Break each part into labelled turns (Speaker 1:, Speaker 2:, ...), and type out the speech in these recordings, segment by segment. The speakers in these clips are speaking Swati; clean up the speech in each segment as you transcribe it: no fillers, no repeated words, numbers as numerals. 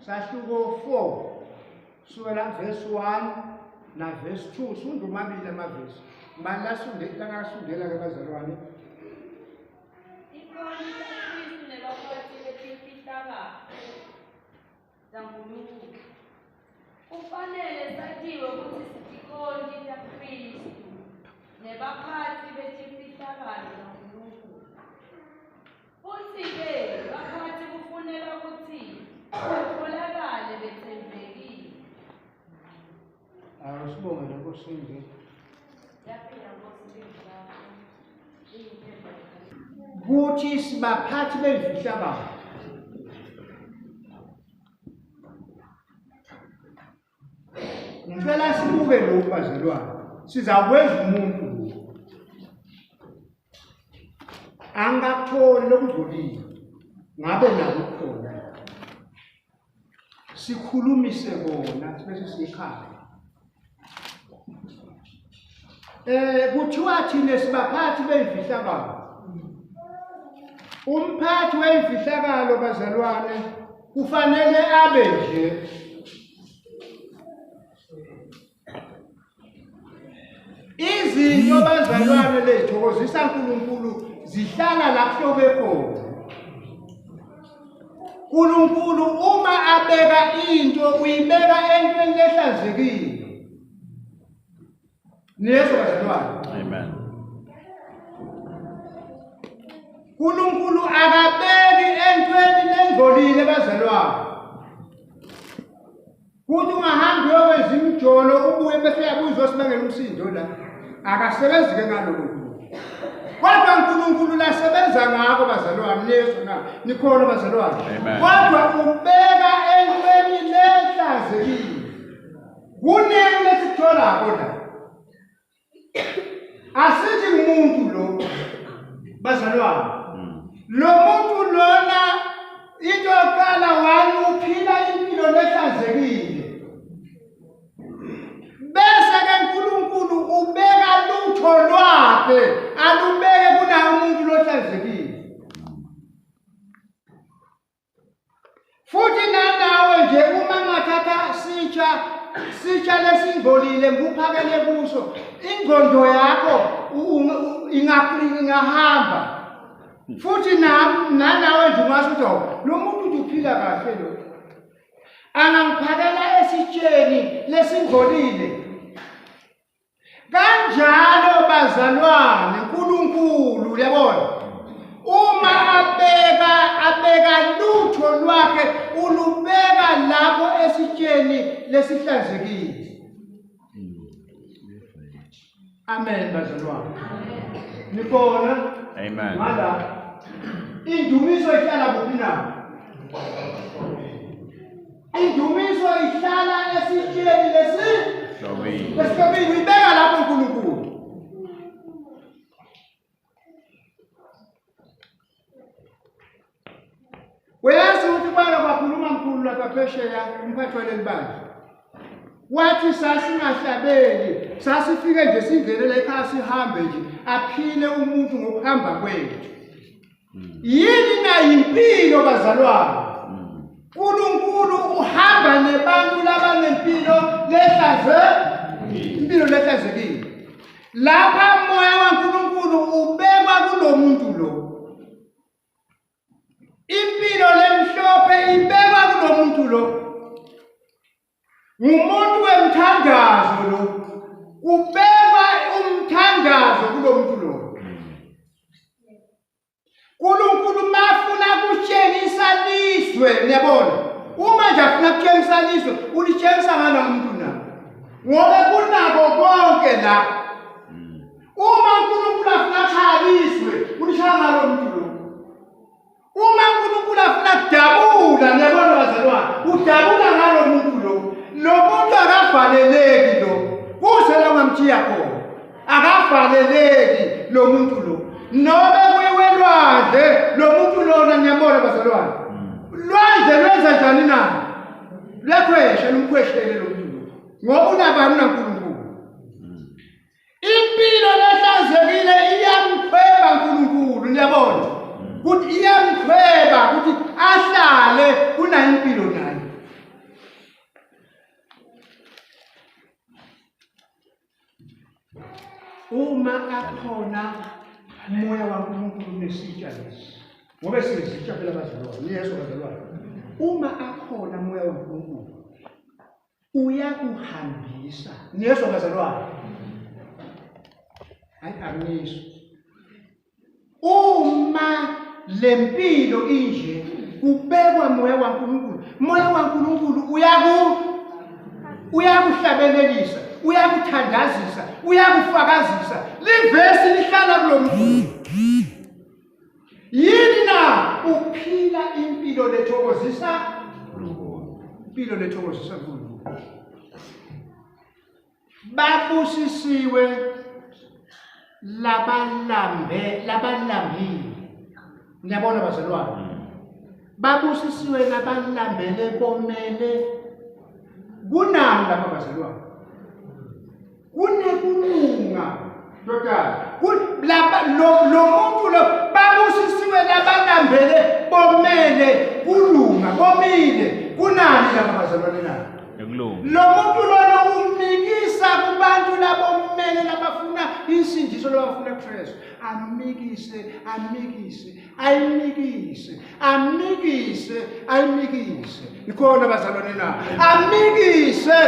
Speaker 1: Sahluko 4 sukela verse 1 na verse 2 sifunda omabili amavesi. Ngibani lasunde langasundela ke bazalwane?
Speaker 2: Tikhonti taKhristu nebaphatsi betimfihlakalo taNkulunkulu. Kufanele satiwe kutsi sitikhonti taKhristu nebaphatsi betimfihlakalo taNkulunkulu. Futsi-ke baphatsi kufuneka kutsi batfolakale betsembekile.
Speaker 1: Awusibonge lenkosini ke.
Speaker 2: Yaphila Nkosi livi lakho. Liyinkemba
Speaker 1: Kuthi sibaphathi bemfihlakalo. Ngicela sibuke lokhu bazalwane. Sizakwenza umuntu lokhu. Angakutholi lokungcolile. Ngabe nako kukhona. Sikhulumise kona bese siyikhaya. Eh kuthiwa thina sibaphathi bemfihlakalo. Umphathi wemfihlakalo bazalwane kufanele abe nje izinto bazalwane lezithokozisa uNkulunkulu zihlala la kuhlobe khona. uNkulunkulu uma abeka into uyibeka entweni lehlanzekile. Niyezwa bazalwane?
Speaker 3: Amen.
Speaker 1: uNkulunkulu akabeki entweni lengcolile bazalwane. Kuthi ungahambi uyokwenza imijolo ubuye bese uyabuza osibangela umsindo la. Akasebenzi ke ngaloko uNkulunkulu. Kodwa uNkulunkulu lasebenza ngako bazalwane niyezwa na? Nikhona bazalwane.
Speaker 3: Amen.
Speaker 1: Kodwa ubeka entweni lehlazekile. Kuningi lesikutholako la. Asithi ngumuntu lo bazalwane. Lo muntu lona into yokuqala wani uphila impilo lehlanzekile. Bese ke uNkulunkulu ubeka lutho lwakhe alubeke kunaye umuntu lohlanzekile. Futhi nanawe nje uma ngathatha sitsha sitsha lesingcolile ngikuphakele kuso ingqondo yakho ingahamba futhi nanawe nje ungasho ukuthi hawu lo muntu uthi uphila kahle lo angangiphakela esitsheni lesingcolile Kanjalo bazalwane uNkulunkulu uyabona uma abeka abeka lutho lwakhe ulubeka lapho esitsheni lesihlanzekile. Amen bazalwane. Nikhona?
Speaker 3: Amen.
Speaker 1: Ngala indumiso ihlala kuphi na? Indumiso ihlala esitsheni lesi
Speaker 3: Hlobile.
Speaker 1: lesihlobile uyibeka lapho uNkulunkulu. Uyazi ukuthi kwake kwakhuluma mkhulu lapha phesheya umphathi waleli bandla. Wathi sasingahlabeli, sasifike nje singene la ekhaya sihambe nje, aphile umuntu ngokuhamba kwethu. Yini na yimpilo bazalwane? uNkulunkulu uhamba nebantu labanempilo lehlaze impilo lehlazekile. Lapha moya waNkulunkulu ubekwa kulomuntu lo. Impilo lemhlophe ibekwa kulomuntu lo. Ngumuntu wemthandazo lo. Kubekwa umthandazo kulomuntu lo. uNkulunkulu mafuna kutshengisa lizwe niyabona uma nje afuna kutshengisa lizwe ulitshengisa ngalo muntu na ngoba kunako konke la uma uNkulunkulu afuna kushaya lizwe ulishaya ngalo muntu lo Uma uNkulunkulu afuna kudabula, niyabona bazalwane, udabula ngalo muntu lo. Lo muntu akavaleleki lo. Kuze la ungamthiya khona. Akavaleleki lo muntu lo. Nobe kuyiwe lwandle, lo muntu lona niyabona bazalwane. Lwandle lwenza njani na? Luyakhwesha lumkhweshele lo muntu lo. Ngoba unabani unaNkulunkulu. Impilo lehlanzekile iyamkhweba uNkulunkulu, niyabona ukuthi iyamkhweba ukuthi ahlale kunayo impilo naye. Uma akhona umoya waNkulunkulu nesitsha lesi, ngoba sizitsha phela bazalwane, niyezwa bazalwane. Uma akhona umoya waNkulunkulu uyakuhambisa, niyezwa bazalwane. Hayi angizwa. Uma lempilo inje kubekwa moya waNkulunkulu, moya waNkulunkulu uyaku uyakuhlabelelisa, uyakuthandazisa, uyakufakazisa. Livesi lihlala kulo muntu. Yini na uphila impilo lethokozisa impilo lethokozisa uNkulunkulu. Babusisiwe labalambe labalambile. Niyabona bazalwane. Babusisiwe labalambele bomele kunani lapha bazalwane? Kunekulunga ndodana. Laba lo lo muntu lo babusisiwe labalambele bomele kulunga bomile kunani lapha bazalwane na?
Speaker 3: Ekulunga.
Speaker 1: Lo muntu lona umnikisa kubantu labomele labafuna insindiso labafuna Kristu. Amikise, amikise, ayimikise, amikise, ayimikise. Ikhona bazalwane na? Amikise.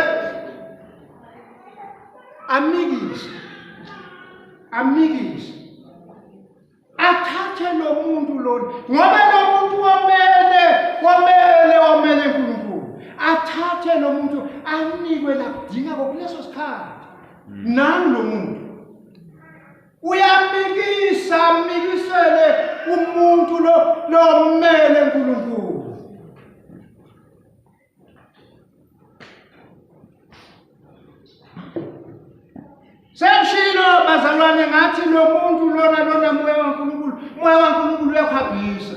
Speaker 1: Amikise. Amikise. Athathe lo muntu lona ngoba lo muntu womele womele womele uNkulunkulu athathe lo muntu anikwe lakudinga kuleso sikhathi nani lo muntu uyamikisa amikisele umuntu lo lomele uNkulunkulu. Sengishilo bazalwane ngathi lo muntu lona lona moya waNkulunkulu, moya waNkulunkulu uyakuhambisa.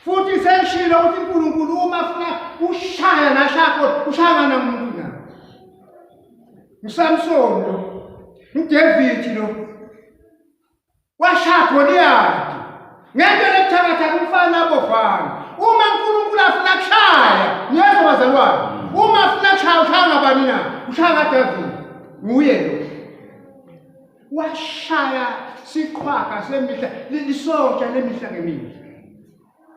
Speaker 1: Futhi sengishilo ukuthi uNkulunkulu uma afuna ushaya la shaya khona, ushaya ngana umuntu na. USamson lo, uDavid lo. Washaya Goliyadi ngento lekuthakatha kumfana abovana. Uma uNkulunkulu afuna kushaya, niyezwa bazalwane, uma afuna kushaya ushaya ngabani na? Ushaya ngaDavid. Nguye lo. Washaya siqhwaga semihla, lisotsha lemihla ngemihla.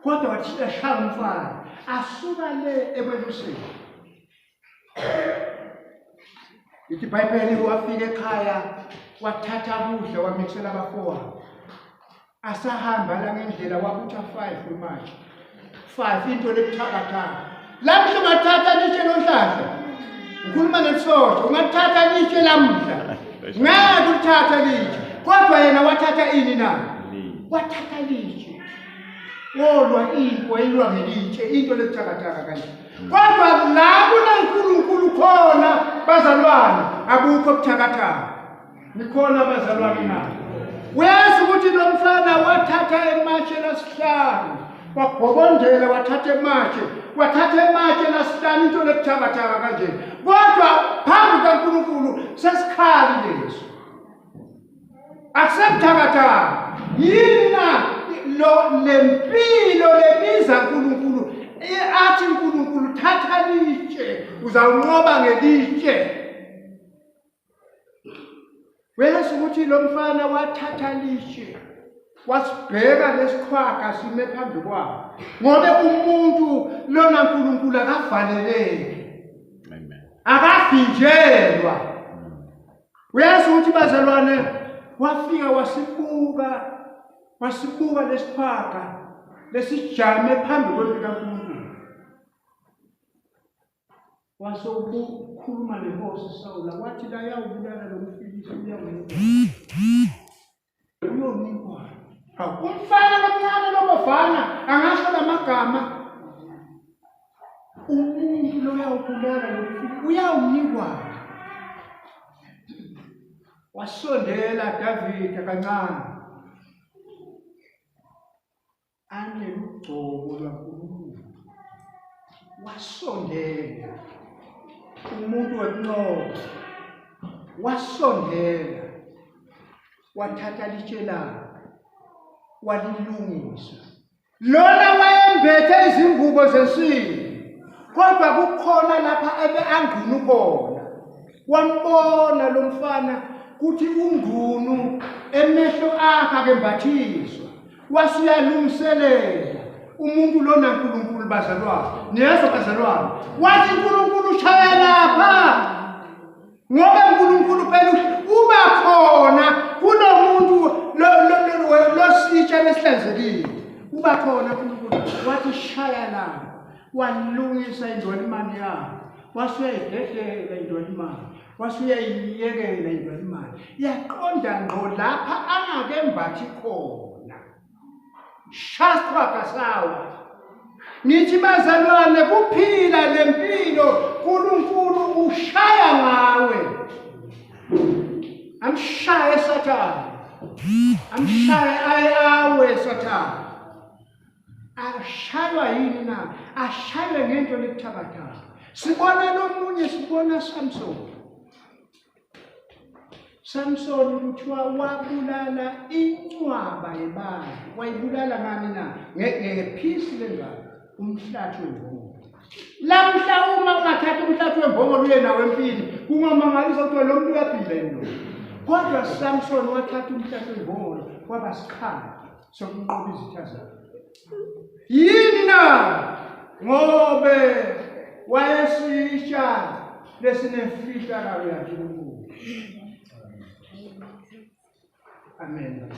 Speaker 1: Kodwa wathi ashaya umfana, asuka le ekweluseni. Ithi iBhayibheli wafika ekhaya wathatha kudla wamixela abafowabo. Asahamba la ngendlela wabutha 5 kwimashi. 5 into lebuthakathaka. Lamhla ungathatha litshe lonhlahla. Ngikhuluma nelisosha ungathatha litshe lamhla. Ngeke ulithathe litshe. Kodwa yena wathatha ini na? Wathatha litshe. Wolwa impi wayilwa ngelitshe into lebuthakathaka kanje. Kodwa la kunaNkulunkulu khona bazalwane akukho buthakathaka. Nikhona bazalwane na? Uyazi ukuthi lo mfana wathatha ematshe lasihlanu wagobondela wathatha ematshe wathatha ematshe lasihlanu into lebuthakathaka kanje kodwa phambi kaNkulunkulu sesikhali leso Akusebuthakathaka. Yini na lo lempilo lebiza uNkulunkulu athi uNkulunkulu thatha litshe uzawunqoba ngelitshe. Uyazi ukuthi lo mfana wathatha litshe wasibheka lesiqhwaga sime phambi kwakhe ngoba umuntu lona uNkulunkulu akavaleleki.
Speaker 3: Amen.
Speaker 1: Akavinjelwa. Uyazi ukuthi bazalwane wafika wasibuka wasibuka lesiqhwaga lesijame phambi kwempi kaNkulunkulu. Wase ukhuluma nenkosi Sawula wathi la yawubulala lo mFilisti uyawunikwa. Uyonikwa. Hawu umfana lomncane lobovana angasho lamagama umuntu loyawubulala lo mfilisti uyawunikwa. Wasondela Davide kancane. Anelugcobo lwaNkulunkulu. Wasondela umuntu wekunqoba. Wasondela wathatha litshe lakhe walilungisa. Lona wayembethe izingubo zensimbi, kodwa kukhona lapha ebe angqunu khona. Wambona lo mfana Kuthi ungunu emehlo akhe akembathiswa wasuyalungiselela umuntu lona uNkulunkulu bazalwane niyezwa bazalwane wathi uNkulunkulu ushaya lapha ngoba uNkulunkulu phela uba khona kunomuntu lositsha lesihlanzekile uba khona uNkulunkulu wathi shaya lapha walungisa indwalimane yakhe wasuyayidedela indwalimane wasuyayiyekela indwalimane yaqonda ngqo lapha angakembathi khona shastra kasawa ngithi bazalwane kuphila lempilo uNkulunkulu ushaya ngawe amshaye sathane amshaye aye awe sathane ashaywa yini na ashaywe ngento lebuthakathaka sibona lomunye sibona Samson Samson kuthiwa wabulala incwaba yebantu wayibulala ngani na ngephisi lengane umhlathi wembongolo lamhla uma ungathatha umhlathi wembongolo uye nawo empini kungamangalisa kuthiwa lo muntu uyaphila yini lo kodwa Samson wathatha umhlathi wembongolo waba sikhali sokunqoba izitha zakhe yini na ngobe wayesisha lesinemfihlakalo yaNkulunkulu amen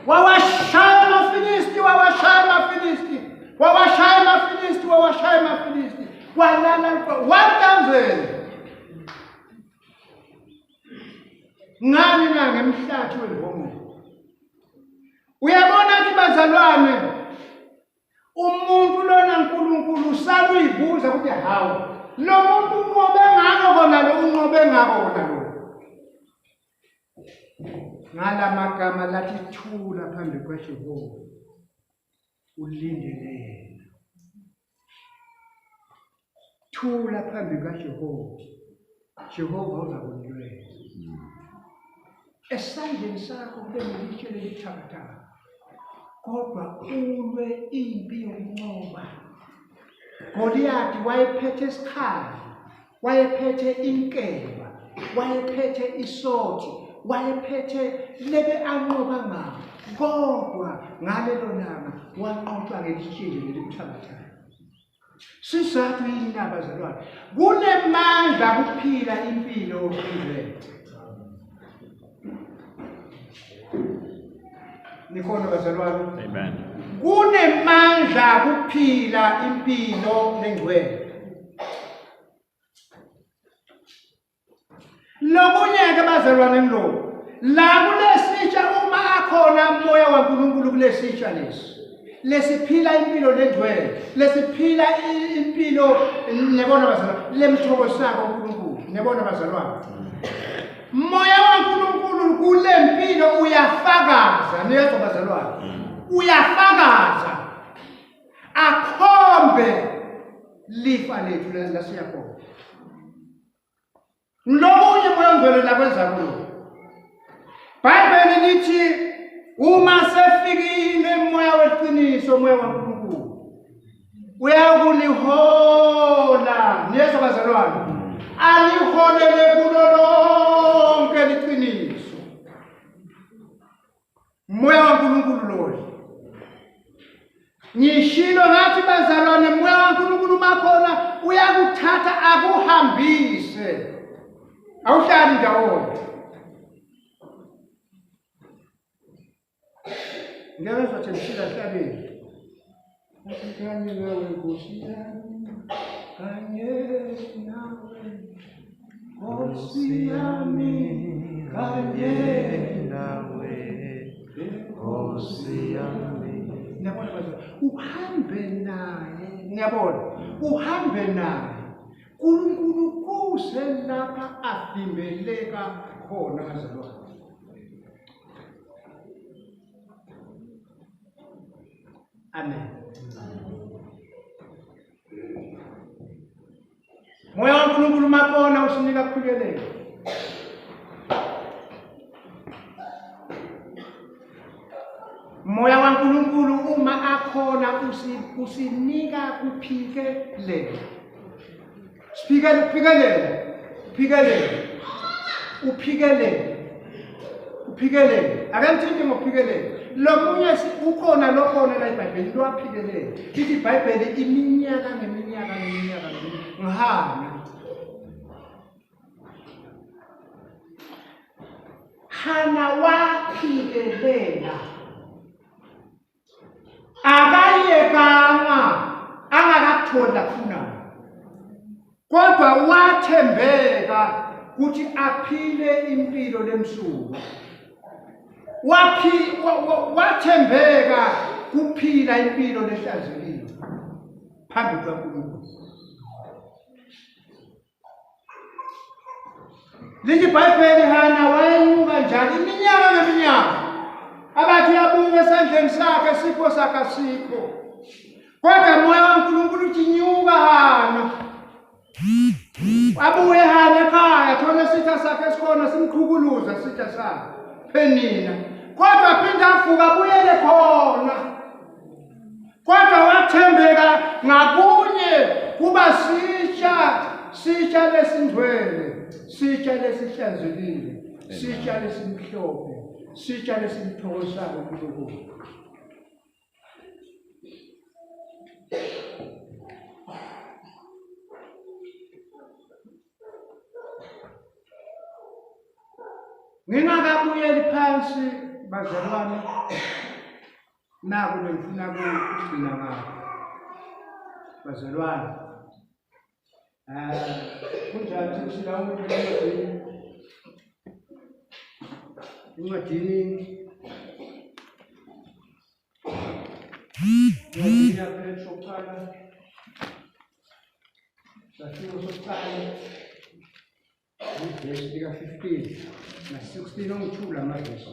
Speaker 1: wawashaya amafilisti wawashaya amafilisti wawashaya amafilisti wawashaya amafilisti walala 1000 ngani na ngemhlathi wembongolo uyabona ukuthi bazalwane umuntu lona uNkulunkulu usaluyibuza ukuthi hawu lo muntu unqobe ngako kona lo unqobe ngako kona lo ngala magama lathi thula phambi kwaJehova ulindele yena thula phambi kaJehova Jehova uzakulwela esandleni sakho kube nelitshe lelithakathaka kodwa ulwe impi yokunqoba Goliyati wayephethe isikhali wayephethe inkemba wayephethe isothi wayephethe lebe anqoba ngakho kodwa ngalelo langa wanqotshwa ngelitshile lelibuthakathaka sizathu yini na bazalwane kunemandla kuphila impilo engcwele nikhona bazalwane
Speaker 3: amen
Speaker 1: kunemandla kuphila impilo lengcwele Lokunye-ke bazalwane ngilokhu la kulesitsha uma akhona umoya waNkulunkulu kulesitsha lesi lesiphila impilo lengcwele lesiphila impilo nebona bazalwane lemthokosako uNkulunkulu nebona bazalwane moya waNkulunkulu kule mpilo uyafakaza niyezwa bazalwane uyafakaza akhombe lifa lethu lasiyakhona Lokunye umoya ongcwele lakwenza kulo. Bhayibheli lithi uma sefikile umoya weqiniso umoya waNkulunkulu uyakunihola niyezwa bazalwane aliholele kulo lonke liqiniso Moya waNkulunkulu loyo. Ngishilo ngathi bazalwane moya waNkulunkulu makhona uyakuthatha akuhambise. Awuhlali ndawonye. Ngeke sathembisile ahlabele. Kanye nawe Nkosi yami, kanye nawe Nkosi yami, kanye
Speaker 3: nawe Nkosi yami.
Speaker 1: Niyabona bazalwane, uhambe naye, niyabona, uhambe naye. uNkulunkulu kuze lapha avimbeleka khona bazalwane. Amen. Moya waNkulunkulu makona usinika kuphikelela. Moya waNkulunkulu uma akhona usinika kuphikelela. Siphikele kuphikelela. Phikelela. Uphikelele, uphikelele. Ake ngithinte ngophikelele. Lo munye ukhona lokhona la eBhayibhelini lowaphikelele. Lithi iBhayibheli iminyaka ngeminyaka ngeminyaka ngeminyaka. Ngihana. Hana waphikelela. Akayekanga angakakutholi lakufunayo. Kodwa wathembeka ukuthi aphile impilo lemsulwa. Waphi wathembeka kuphila impilo lehlanzekile phambi kukaNkulunkulu. Lithi iBhayibheli Hana wayenyuka njalo iminyaka ngeminyaka. Abathi uyabuka esandleni sakhe sipho sakhe asikho. Kodwa moya kaNkulunkulu uthi nyuka Hana. Abuye Hana ekhaya thole isitha sakhe esikhona simqhukuluza isitha sakhe. Phenina. Kodwa aphinde avuka abuyele khona. Kodwa wathembeka ngakunye kuba sitsha sitsha lesingcwele sitsha lesihlanzekile sitsha lesimhlophe sitsha lesimthokozayo uNkulunkulu. Ngingakabuyeli phansi bazalwane Naku lengifuna kugcina ngakho. Bazalwane. Eh kunjani thina umuntu encwadini? Encwadini Encwadini yaPetro kuqala sahluko sokuqala ivesi lika-15 na-16 ongithula amavesi.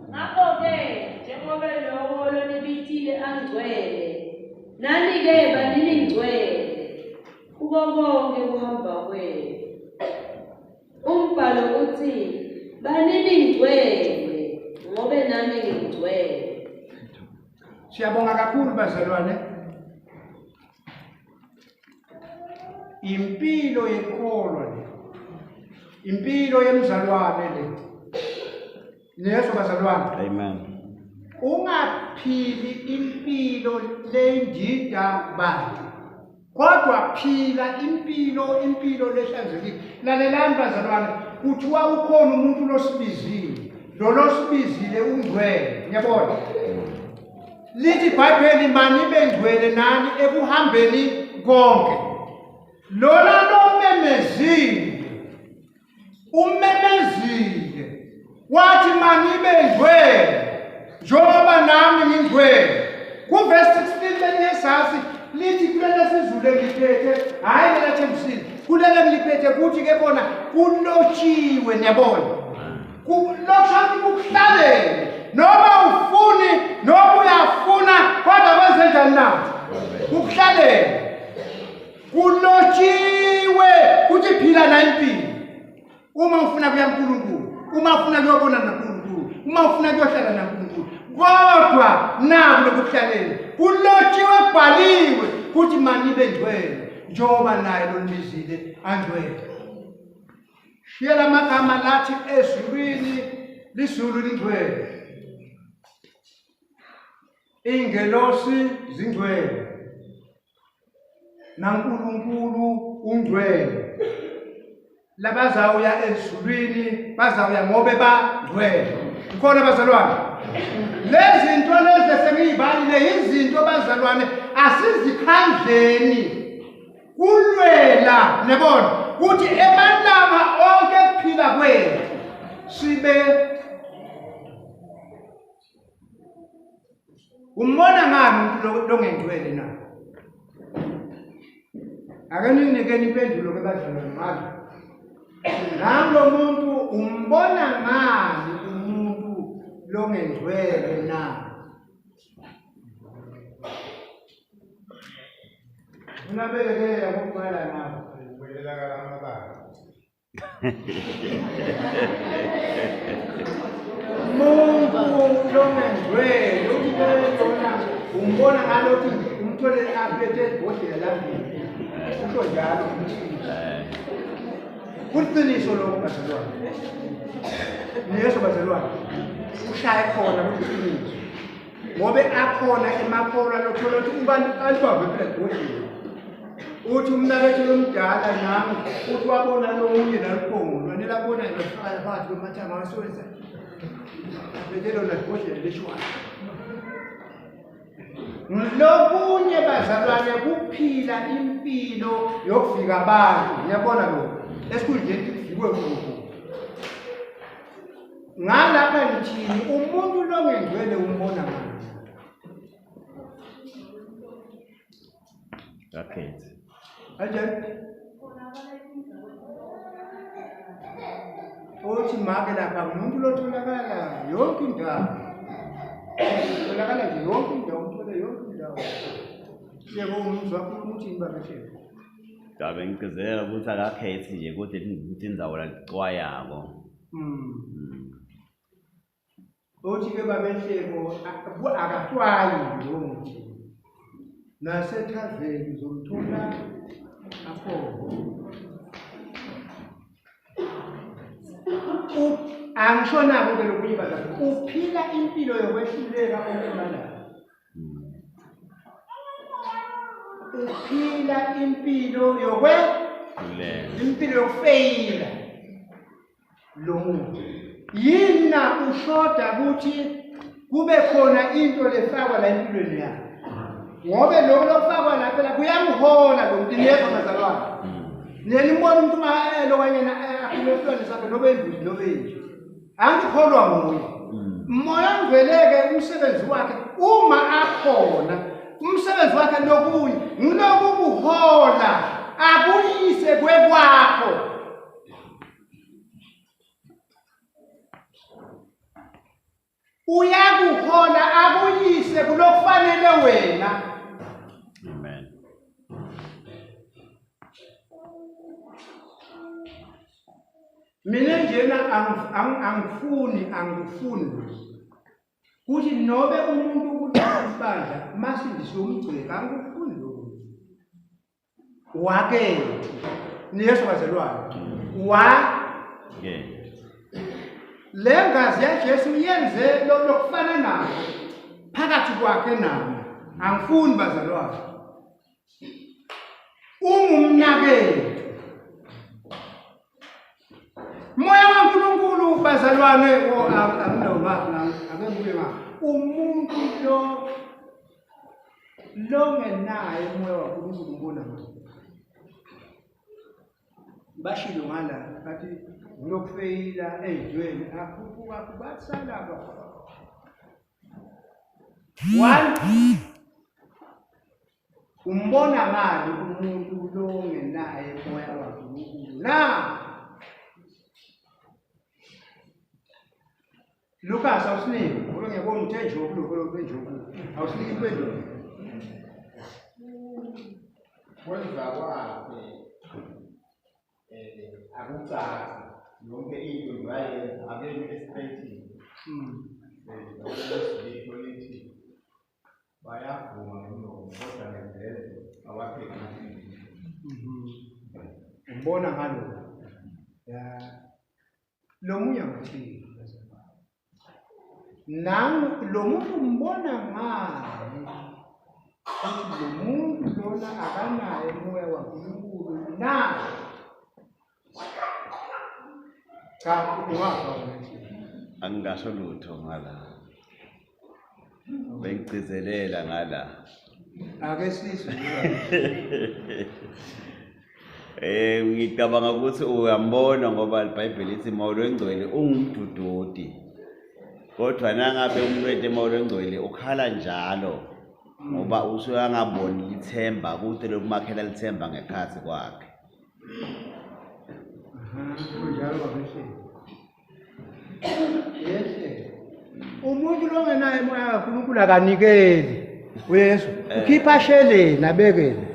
Speaker 2: Ngakho-ke njengoba lowo lonibitile angcwele, nani-ke banini ngcwele kuko konke kuhamba kwenu. Umbhalo uthi, banini ngcwele ngobe nami ngingcwele.
Speaker 1: Siyabonga kakhulu bazalwane. Impilo yekholwa le, impilo yemzalwane le. Niyezwa bazalwane?
Speaker 3: Amen.
Speaker 1: Ungaphili impilo leyindida bantu, kodwa phila impilo impilo lehlanzekile. Lalelani bazalwane, kuthiwa ukhona umuntu losibizile, lo losibizile ungcwele. Ngiyabona. Lithi iBhayibheli manibe ngcwele nani ekuhambeni konke. Lona lomemezile umemezile wathi manibe ngcwele njengoba nami ngingcwele. Kuvesi 16 lelingesasi lithi kulele sizulu engiliphethe hhayi lelathembisile kulele ngiliphethe kuthi ke kona kulotshiwe niyabona Lokho kukuhlalele noma ufuni noma uyafuna kodwa kwenze njani na? Kukuhlalele. Kulotshiwe kuthi phila la impilo. Uma ufuna kuya kuNkulunkulu, uma ufuna kuyobona naNkulunkulu, uma ufuna kuyohlala naNkulunkulu. Kodwa naku lokuhlaleni kulotshiwe kubhaliwe kuthi manibe ngcwele njengoba naye lonibizile angcwele. Shiya lamagama lathi ezulwini lizulu lingcwele. Ingelosi zingcwele. NaNkulunkulu ungcwele. Labazawuya ezulwini bazawuya ngobe bangcwele. Khona bazalwane. Lezi zinto lezi esengiyibalile izinto bazalwane asizikhandleni kulwela nebona ukuthi emalanga onke kuphila kwethu sibe umbona ngani umuntu longengcwele na ake ninginikeni impendulo ke bazalwane ngalo nami lo muntu umbona ngani umuntu longengcwele na Unabeleke yakubhala nawo.
Speaker 4: Ubuyela kalamabala.
Speaker 1: Umuntu longengcwele uthi lona umbona ngalothi umthole aphethe ibhodlela lambili. Usho njalo. Kuliqiniso lokho bazalwane. Niyeso bazalwane. Ushaye khona kuliqiniso. Ngobe akhona emakholwa lothola ukuthi ubantu alibambe phela ebhodleni. Uthi umnakethu lomdala nami uthi wabona lomunye naluphongo lwanela bona lwafaka phakathi kwemathanga wasewenza. Aphethe lona ibhodlela leshwala. Lokunye bazalwane kuphila impilo yokuvika abantu. Ngiyabona lokho. Esikhundleni kuvikwe uNkulunkulu. Ngalapha ngithini umuntu longengcwele umbona ngani?
Speaker 5: Ngakhethi.
Speaker 1: Kanjani? Othi make lapha ngumuntu lotholakala yonke indawo. Tholakala nje yonke indawo, umthole yonke indawo. Yebo umuntu wakhuluma uthini babeshela?
Speaker 5: Cha bengigcizelela ukuthi akakhethi nje kodwa ukuthi indzawo lalicwayako.
Speaker 1: Uthi ke babehleko akaxwayi lowo muntu. Nasethaveni uzomthola akhona. Angisho nako ke lokunye bazalwane, uphila impilo yokwehluleka okumalanga. Uphila impilo yokwe impilo yokufeyila. Lo muntu yini na ushoda ukuthi kube khona into lefakwa la empilweni yakhe ngobe lokho lokufakwa la phela kuyamhola lo muntu niyezwa bazalwane niyanimbona umuntu uma elokanyana akhuluma esilwane sakhe nobe imbuzi nobe inje angikholwa nguye moya ongcweleke umsebenzi wakhe uma akhona umsebenzi wakhe lokunye ngulokukuhola akuyise kwekwakho Uyakuhola akuyise kulokufanele wena.
Speaker 5: Amen.
Speaker 1: Mina njena angifuni angifuni kuthi nobe umuntu kulibandla masindiswe umgceka angifuni lokho. Wakethu niyeso bazelwane wa
Speaker 5: ke
Speaker 1: le ngazi yaJesu yenze lokufana nayo phakathi kwakhe nami angifuni bazalwane ungumnakethu Moya kaNkulunkulu bazalwane anginawo ake ngibuye nga umuntu lo longenaye umoya waNkulunkulu ubona ngani bashilo ngala bathi ngilokufeyila ey'ntweni akhuphuka basala one Umbona ngani umuntu longenaye umoya waNkulunkulu na? Lucas awusiniki ngoba ngiyabona uthe nje kulokho lokho nje awusiniki impendulo.
Speaker 4: Kwenza kwakhe eh akucaci yonke into nje wayenza akemi estraight. Eh lithi Bayavuma ngomlomo kodwa ngezenzo awapheki amaqiniso.
Speaker 1: Umbona ngalokho. Ya. Lo munye angathini? Nangu lo muntu umbona ngani ukuthi lo muntu lona akanaye umoya waNkulunkulu na? Cha, ungafa wena.
Speaker 5: Angingasho lutho ngala. Bengigcizelela ngala.
Speaker 1: Ake sizwe.
Speaker 5: Eh ngicabanga ukuthi uyambona ngoba iBhayibheli lithi Moya oNgcwele ungumdududi. Kodwa nangabe umuntu ethe Moya oNgcwele ukhala njalo ngoba usuke angaboni lithemba kude lokumakhela lithemba ngekhathi kwakhe.
Speaker 1: Kunjalo babehleli. Yehle. Umuntu longenaye moya kaNkulunkulu akanikeli. Uyezwa? Ukhipha sheleni abekele.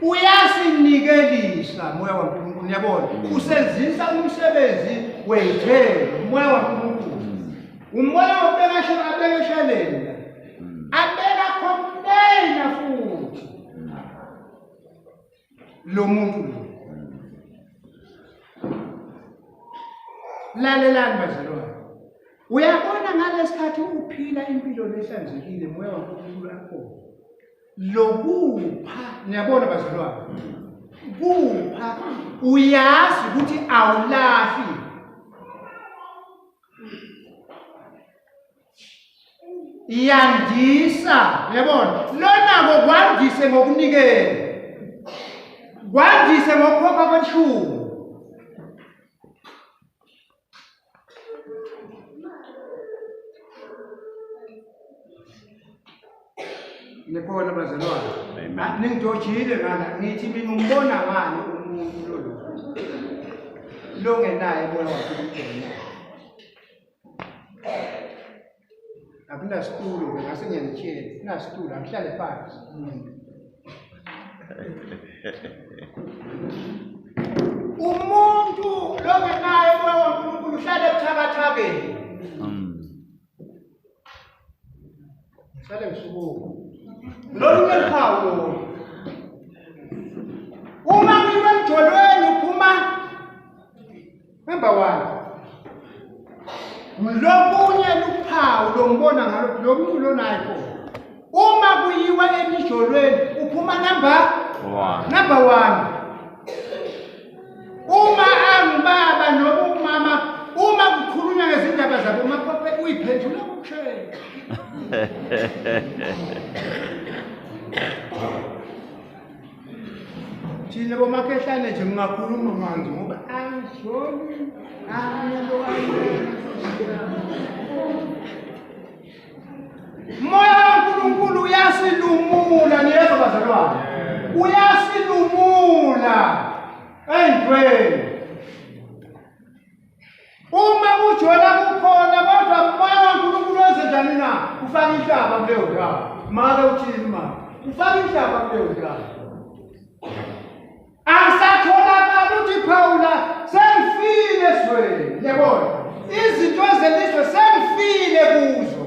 Speaker 1: Uyasinikelisa moya waNkulunkulu niyabona. Usenzisa umsebenzi weyithelo moya waNkulunkulu. Umoya obeka abeke sheleni. Abeka Lo muntu lo. Lalelani bazalwane. Uyabona ngalesikhathi uphila impilo lehlanzekile moya waNkulunkulu akhona. Lokupha, niyabona bazalwane. Kupha uyazi ukuthi awulahli. Yandisa, uyabona? Lonako kwandise ngokunikela. Kwandise ngokukhokha kweshumi. Nikhona bazalwane.
Speaker 5: Amen.
Speaker 1: Ningidojile ngala ngithi mina umbona ngani umuntu lolu longenaye moya waNkulunkulu. Akunasitulo ke ngase ngiyanitshela, kunasitulo angihlale phansi. Umuntu longenaye moya waNkulunkulu uhlale ebuthakathakeni. Ngihlale ngisukuma. Lolu luphawu lolu. Uma ngiwe emjolweni uphuma number 1. Lokunye luphawu lombona ngalo lo muntu lonayo khona. Uma kuyiwa emijolweni uphuma number
Speaker 5: 1.
Speaker 1: Number 1. Uma angubaba noma umama uma kukhulunywa ngezindaba zabo umakhophe uyiphendula ngokushesha. Thina bomakhehlane nje ngingakhuluma manje ngoba angijoli angiyalo. Moya kaNkulunkulu uyasilumula niyezwa bazalwane. Uyasilumula endweni. Uma kujola kukhona kodwa moya kaNkulunkulu wenze njani na? Ufaka inhlaba kuleyo ndawo. Make uthini ma? Ufaka inhlaba kuleyo ndawo. Angisatholakali uthi Phawula sengifile ezweni. Yabona? Izinto ezelizwe sengifile kuzo.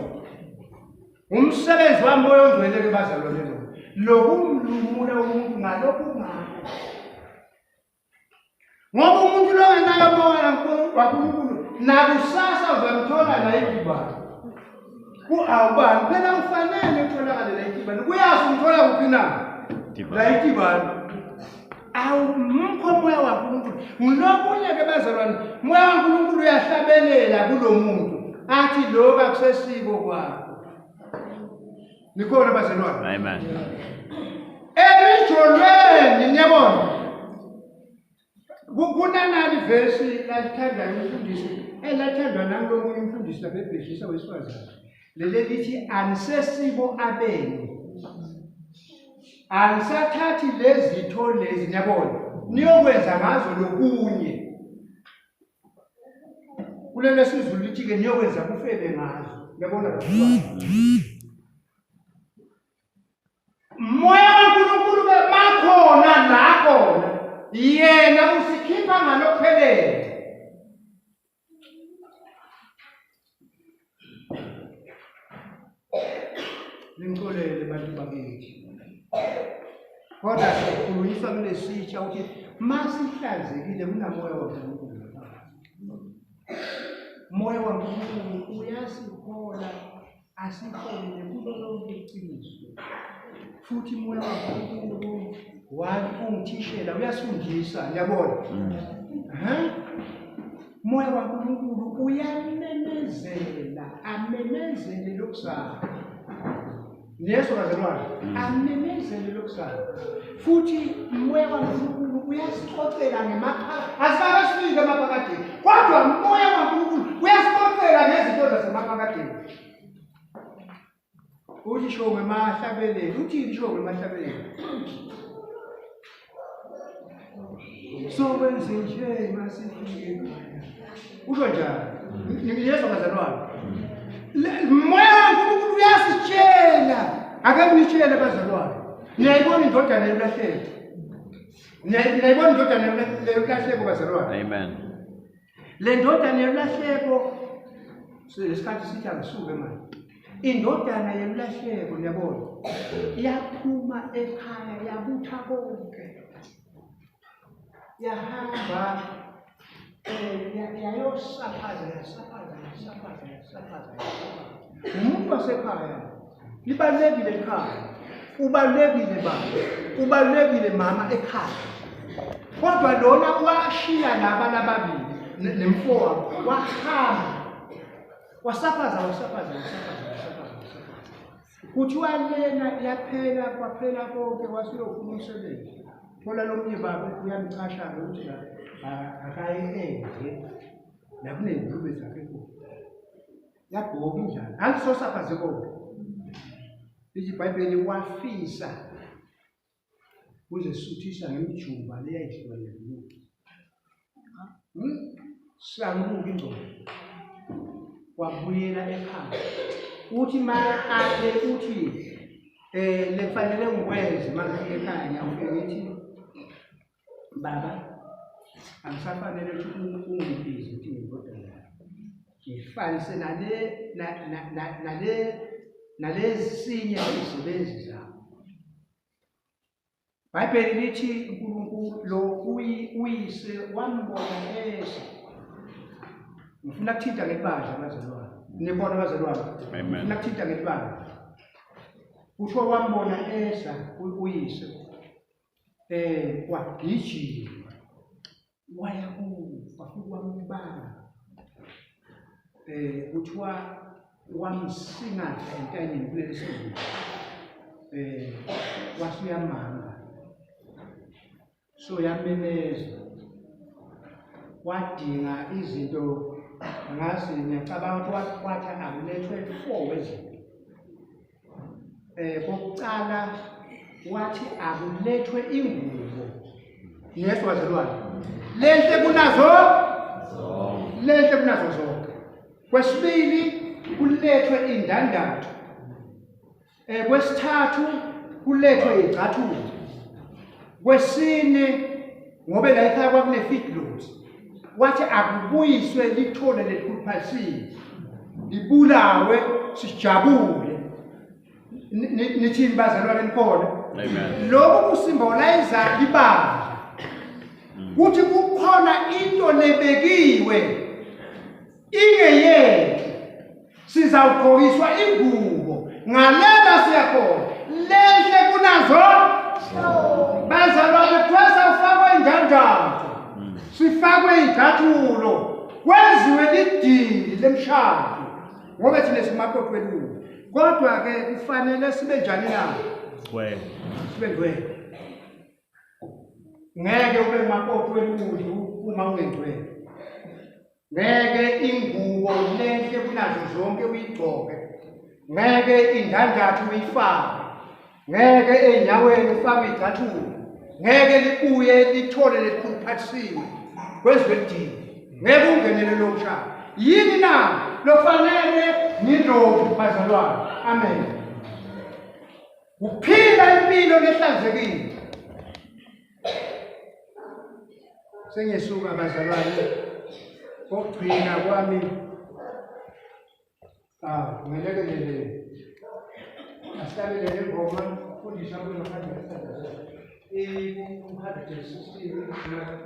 Speaker 1: Umsebenzi wami moya ongcwele ke bazalwane lo. Lokumlumula umuntu ngalokhu ngakho. Ngoba umuntu lo ongenayo moya waNkulunkulu nakusasa uzamthola la idibane. Ku-awubani phela ufanele utholakale la idibane. Kuyazi umthola kuphi na? La idibane. Awumkho moya waNkulunkulu. Ngilokunye ke bazalwane, moya waNkulunkulu uyahlabelela kulo muntu athi lokhu akusesiko kwakho. Nikhona bazalwane?
Speaker 5: Amen.
Speaker 1: Emijolweni niyabona. Kunanani ivesi lalithandayo umfundisi elathandwa nangulomunye umfundisi lapha ebhedlisa wesifazane. Leli lithi anisesibo abenu. Anisathathi lezitho lezi niyabona. Niyokwenza ngazo lokunye. Kulelo siZulu lithi-ke niyokwenza kufebe ngazo. Uyabona bazalwane? Moya kaNkulunkulu ke makhona la khona. Yena usikhipha ngalokuphelele. Ningixolele bantu bakithi. Kodwa sikhulunyiswa kulesitsha ukuthi masihlanzekile kunamoya waNkulunkulu. Moya waNkulunkulu uyasihola asiholele kulo lonke iqiniso. Futhi moya waNkulunkulu wani ungithishela uyasifundisa, niyabona? Eh? Moya waNkulunkulu uyamemezela, amemezele lokuzayo. Niyezwa bazalwane? Amemezele lokuzayo. Futhi umoya waNkulunkulu uyasixoxela ngemaphakade. Asikabe sifike emaphakadeni. Kodwa umoya waNkulunkulu uyasixoxela ngezinto zasemaphakadeni. Uthi sho ngemahlabeleni, uthini sho ngemahlabeleni? Sokwenze nje masifike. Usho njani? Ngiyezwa bazalwane. Moya kaNkulunkulu uyasitshela. Ake nginitshele bazalwane. Niyayibona indodana yolahleko. Niyayibona indodana yolahleko bazalwane.
Speaker 5: Amen.
Speaker 1: Le ndodana yolahleko lesikhathi sithi angisuke manje. Indodana yolahleko niyabona. Yaphuma ekhaya yabutha konke. Yahamba yayosaphaza yasaphaza yasaphaza yasaphaza yasaphaza. Umuntu wasekhaya libalulekile ekhaya, ubalulekile baba, ubalulekile mama ekhaya. Kodwa lona washiya laba lababili nemfowabo, wahamba wasaphaza wasaphaza wasaphaza wasaphaza wasaphaza. Kuthiwa lena yaphela kwaphela konke, wasuyofuna umsebenzi. Thola lomunye baba uyamcasha-ke ukuthi akaye endle la kuney'ngulube zakhe khona. Yabhoka indlala, angisosaphaze konke. Lithi iBhayibheli wafisa kuzesuthisa ngemijuba leyayidliwa yengulube. Sanguluka ingcono. Wabuyela ekhaya. Uthi ma akhe uthi lekufanele ngikwenze manje ekhaya ngiyafika ngithi baba angisafanele ukuthi ungibize ukuthi ngiyindodana yakho. Ngifanise nale nale nalesinye sezisebenzi zakho. Bhayibheli lithi uNkulunkulu lo uyise wambona eza. Ngifuna kuthinta ngebandla bazalwane. Nikhona bazalwane?
Speaker 5: Amen.
Speaker 1: Ngifuna kuthinta ngebandla. Kuthiwa wambona eza uyise. Wagijima waya kuwo wafika wambamba. Kuthiwa wamsingatha entanyeni kuleli sizulu. Wasuyamanga. So yamemeza. Wadinga izinto ngazi ngiyacabanga ukuthi wathi akulethwe 4 wezinto. Kokuqala wathi akulethwe ingubo. Yesu wazalwane. Lenhle kunazo zonke. Lenhle kunazo zonke. Kwesibili kulethwe indandatho. Kwesithathu kulethwe izicathulo. Kwesine ngoba la ekhaya kwakune feedlot. Wathi akubuyiswe lithole lelikhuluphalisiwe. Libulawe sijabule. Nithini bazalwane nikhona?
Speaker 5: Amen.
Speaker 1: Lokhu kusymbolize ibandla. Kuthi kukhona into lebekiwe ingeyethu. Sizawugqokiswa ingubo ngalena siyakhona lenhle kunazo bazalwane. Kuthiwa sawufakwe indandatho, sifakwe izicathulo, kwenziwe lidili lemshado ngoba thina simakoti welungu. Kodwa ke kufanele sibe njani na?
Speaker 5: Ngcwele.
Speaker 1: Sibe ngcwele. Ngeke ube makoti welungu uma ungengcwele. Ngeke ingubo lenhle kunazo zonke uyigcoke. Ngeke indandatho uyifake. Ngeke enyaweni ufake izicathulo. Ngeke libuye lithole lelikhuluphalisiwe kwezwe elidini. Ngeke ungenele lo mshado. Yini na lofanele ngilokhu bazalwane? Amen. Uphila impilo lehlanzekile. Sengiyasuka bazalwane. Kokugcina kwami ngelekelele asihlabele le ngoma fundisa kube ngaphandle kwesandla 116.